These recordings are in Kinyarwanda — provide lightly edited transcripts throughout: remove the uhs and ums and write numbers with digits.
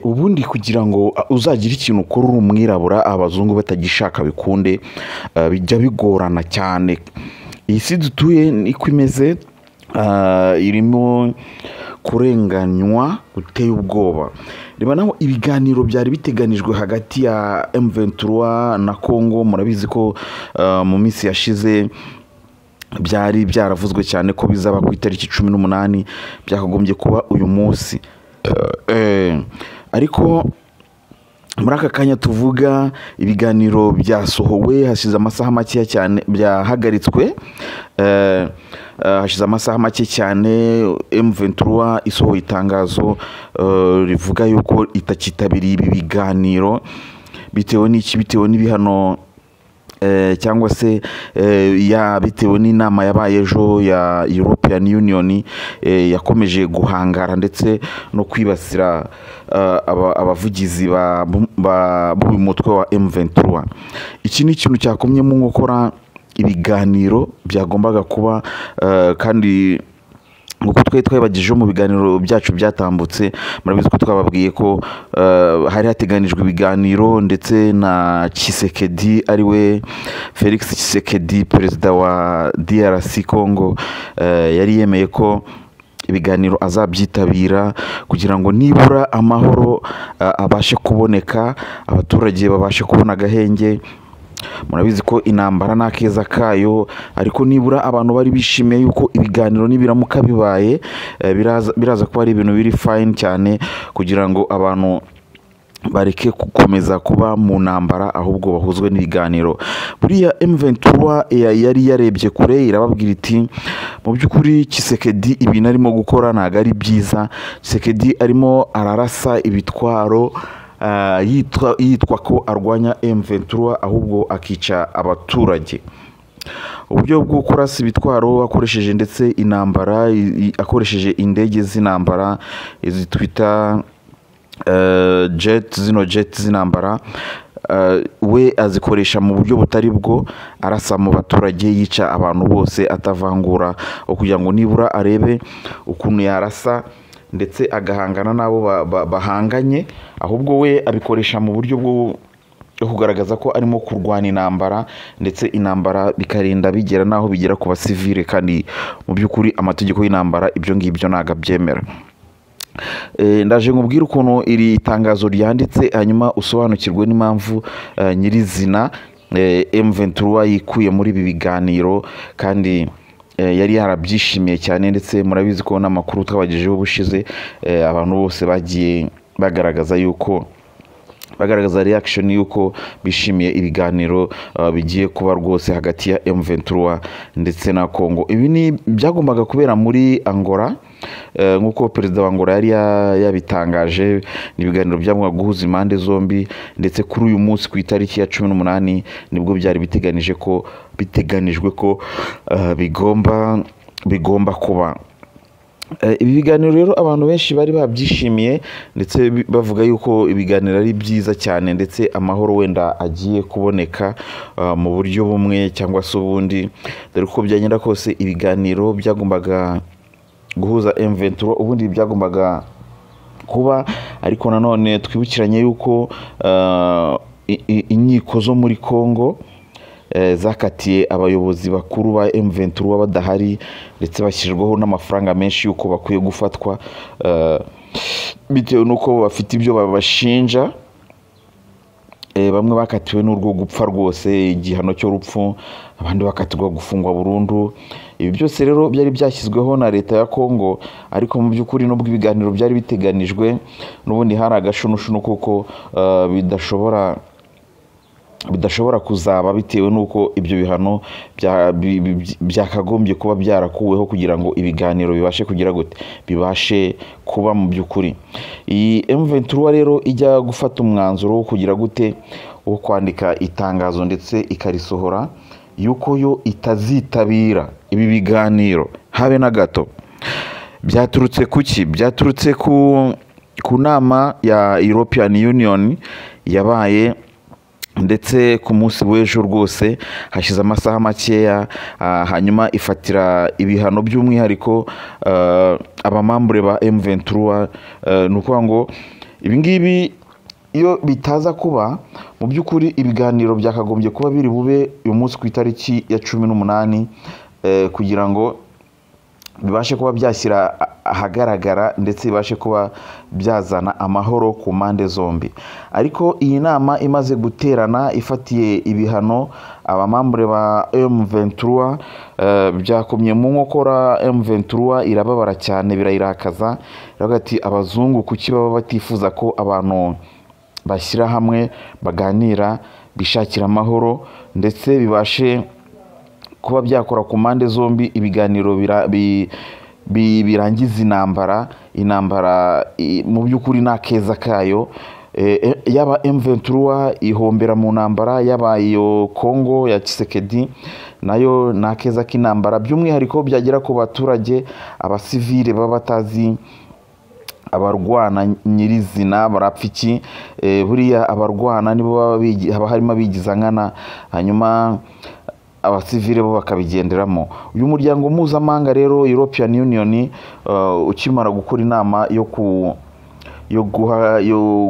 Ubundi kugira ngo uzagire ikintu ukora uri umwirabura, abazungu batagishaka bikunde, bijya bigorana cyane. Iyi si dutuye niko imeze, irimo kurenganywa guteye ubwoba. Reba naho ibiganiro byari biteganijwe hagati ya M23 na Congo. Murabizi ko mu minsi yashize byari byaravuzwe cyane ko bizaba ku itariki 18, byakagombye kuba uyu munsi. Ariko muri aka kanya tuvuga, ibiganiro byasohowe hashize amasaha makeya cyane, byahagaritswe hashize amasaha make cyane M23 isohoye itangazo rivuga yuko itakitabiriye ibi biganiro. Bitewe n'iki? Bitewe n'ibihano, cyangwa se ya bitewe n'inama yabaye ejo ya European Union, yakomeje guhangara ndetse no kwibasira abavugizi b'uyu mutwe wa M23. Iki ni ikintu cyakomye mu nkokora ibiganiro byagombaga kuba, kandi nk'uko twari twabibagejeho mu biganiro byacu byatambutse, murabizi ko twababwiye ko hari hateganijwe ibiganiro, ndetse na Tshisekedi, ariwe Felix Tshisekedi, perezida wa DRC Congo, yari yemeye ko ibiganiro azabyitabira kugira ngo nibura amahoro abashe kuboneka, abaturage babashe kubona agahenge. Murabizi ko intambara nta keza kayo, ariko nibura abantu bari bishimiye yuko ibiganiro nibiramuka bibaye, biraza kuba ari ibintu biri fine cyane, kugira ngo abantu bareke gukomeza kuba mu ntambara, ahubwo bahuzwe n'ibiganiro. Buriya M23 yari yarebye kure, irababwira iti: "Mu by'ukuri Tshisekedi ibintu arimo gukora ntabwo ari byiza. Tshisekedi arimo ararasa ibitwaro, yitwa ko arwanya M23, ahubwo akica abaturage." Uburyo bwo kurasa ibitwaro akoresheje ndetse intambara, akoresheje indege z'intambara, izi twita jet, zino jet z'intambara, we azikoresha mu buryo butari bwo, arasa mu baturage, yica abantu bose atavangura, aho kugira ngo nibura arebe ukuntu yarasa ndetse agahangana n'abo bahanganye, ahubwo we abikoresha mu buryo bwo kugaragaza ko arimo kurwana intambara, ndetse intambara bikarinda bigera n'aho bigera ku basivile, kandi mu by'ukuri amategeko y'intambara ibyo ngibyo ntabwo abyemera. Ndaje nkubwire ukuntu iri tangazo ryanditse, hanyuma usobanukirwe n'impamvu nyirizina M23 yikuye muri ibi biganiro, kandi yari yarabyishimiye cyane. Ndetse murabizi ko n'amakuru twabagejejeho ubushize, abantu bose bagiye bagaragaza yuko bagaragaza reaction yuko bishimiye ibiganiro bigiye kuba rwose hagati ya M23 ndetse na Congo. Ibi ni byagombaga kubera muri Angola, nk'uko perezida wa Angola yari yabitangaje. Ni ibiganiro byagombaga guhuza impande zombi, ndetse kuri uyu munsi ku itariki ya 18 nibwo byari biteganijwe ko bigomba kuba. Ibi biganiro rero abantu benshi bari babyishimiye, ndetse bavuga yuko ibiganiro ari byiza cyane, ndetse amahoro wenda agiye kuboneka mu buryo bumwe cyangwa se ubundi, dore uko byagenda kose ibiganiro byagombaga guhuza M23 ubundi byagombaga kuba. Ariko nanone twibukiranye yuko inkiko zo muri Congo zakatiye abayobozi bakuru ba M23 badahari, ndetse bashyirwaho n'amafaranga menshi yuko bakwiye gufatwa, bitewe n'uko bafite ibyo babashinja. Bamwe bakatiwe n'urwo gupfa rwose, igihano cy'urupfu, abandi bakatirwa gufungwa burundu. Ibi byose rero byari byashyizweho na leta ya Congo, ariko mu by'ukuri nubwo ibiganiro byari biteganijwe, n'ubundi hari agashunushunu kuko bidashobora kuzaba, bitewe n'uko ibyo bihano byakagombye kuba byarakuweho kugira ngo ibiganiro bibashe kugira gute, bibashe kuba. Mu by'ukuri iyi M23 rero ijya gufata umwanzuro wo kugira gute, wo kwandika itangazo ndetse ikarisohora yuko yo itazitabira ibi biganiro habe na gato, byaturutse kuki? Byaturutse ku nama ya European Union yabaye ndetse ku munsi w'ejo rwose, hashize amasaha makeya, hanyuma ifatira ibihano by'umwihariko abamambure ba M23. Ni ukuvuga ngo Ibi ngibi iyo bitaza kuba, mu by'ukuri ibiganiro byakagombye kuba biri bube uyu munsi ku itariki ya 18, kugira ngo bibashe kuba byashyira ahagaragara ndetse bibashe kuba byazana amahoro ku mpande zombi. Ariko iyi nama imaze guterana ifatiye ibihano abamambure ba M23, byakomye mu nkokora M23, irababara cyane, birayirakaza. Iravuga ati abazungu kuki baba batifuza ko abantu bashyira hamwe baganira bishakira amahoro ndetse bibashe kuba byakora ku mpande zombi ibiganiro birangiza intambara. Intambara mu by'ukuri nta keza kayo. Yaba M23 ihombera mu ntambara, yaba iyo Kongo ya Tshisekedi nayo nta keza k'intambara, by'umwihariko byagera ku baturage abasivile baba batazi abarwana nyirizina barapfa iki. Buriya abarwana nibo haba harimo abigiza nkana, hanyuma abasivile bo bakabigenderamo. Uyu muryango mpuzamahanga rero European Union, ukimara gukora inama yo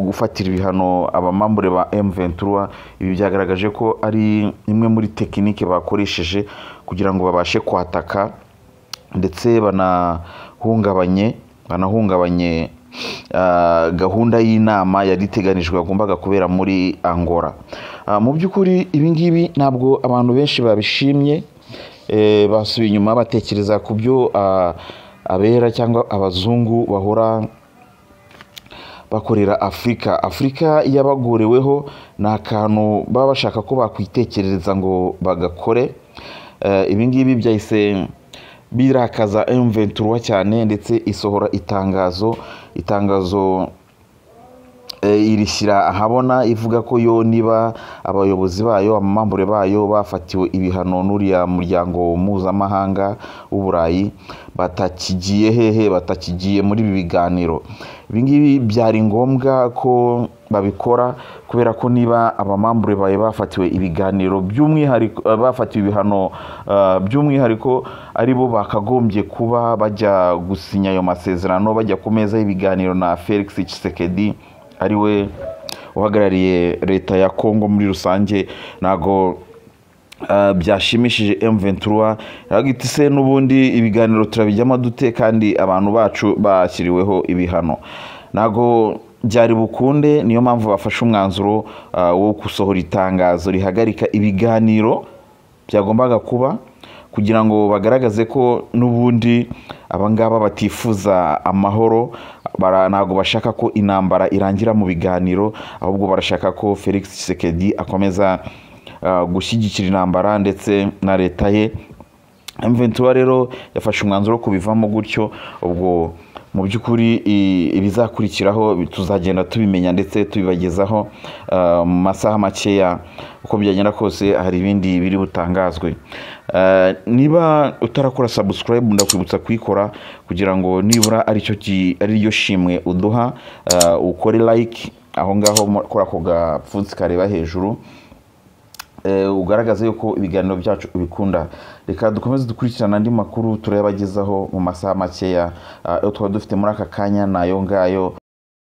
gufatira ibihano abamambure ba M23, ibi byagaragaje ko ari imwe muri tekinike bakoresheje kugira ngo babashe kwataka ndetse banahungabanye gahunda y'inama yari iteganijwe yagombaga kubera muri Angola. Mu by'ukuri ibi ngibi ntabwo abantu benshi babishimye, basubiye inyuma batekereza ku byo abera cyangwa abazungu bahora bakorera Afurika. Afurika yabagoreweho ni akantu baba bashaka ko bakwitekerereza ngo bagakore. Ibi ngibi byahise birakaza M23 cyane, ndetse isohora itangazo irishyira ahabona ivuga ko yo niba abayobozi bayo amamambure bayo bafatiwe ibihano n'uriya muryango mpuzamahanga w'Uburayi, batakigiye hehe, batakigiye muri ibi biganiro. Ibi ngibi byari ngombwa ko babikora kubera ko niba abamambure bayo bafatiwe ibiganiro by'umwihariko, bafatiwe ibihano by'umwihariko, aribo bakagombye kuba bajya gusinya ayo masezerano, bajya ku meza y'ibiganiro na Felix Tshisekedi ariwe uhagarariye leta ya Kongo muri rusange. Ntago byashimishije M23. Iragira se n'ubundi ibiganiro turabijyamo dute kandi abantu bacu bashyiriweho ibihano? Ntago byari bukunde. Niyo mpamvu bafashe umwanzuro wo gusohora itangazo rihagarika ibiganiro byagombaga kuba, kugira ngo bagaragaze ko n'ubundi abangaba batifuza amahoro, ntago bashaka ko intambara irangira mu biganiro, ahubwo barashaka ko Felix Tshisekedi akomeza gushyigikira intambara ndetse na leta ye. M23 rero yafashe umwanzuro wo kubivamo gutyo. Ubwo mu by'ukuri ibizakurikiraho tuzagenda tubimenya ndetse tubibagezaho mu masaha makeya. Uko byagenda kose hari ibindi biri butangazwe. Niba utarakora subscribe ndakwibutsa kuyikora kugira ngo nibura ari ryo shimwe uduha, ukore like aho ngaho kuri ako gapfunsi kareba hejuru, ugaragaze yuko ibiganiro byacu ubikunda. Reka dukomeze dukurikirana andi makuru turayabagezaho mu masaha makeya. Ayo twaba dufite muri aka kanya nayo ngayo.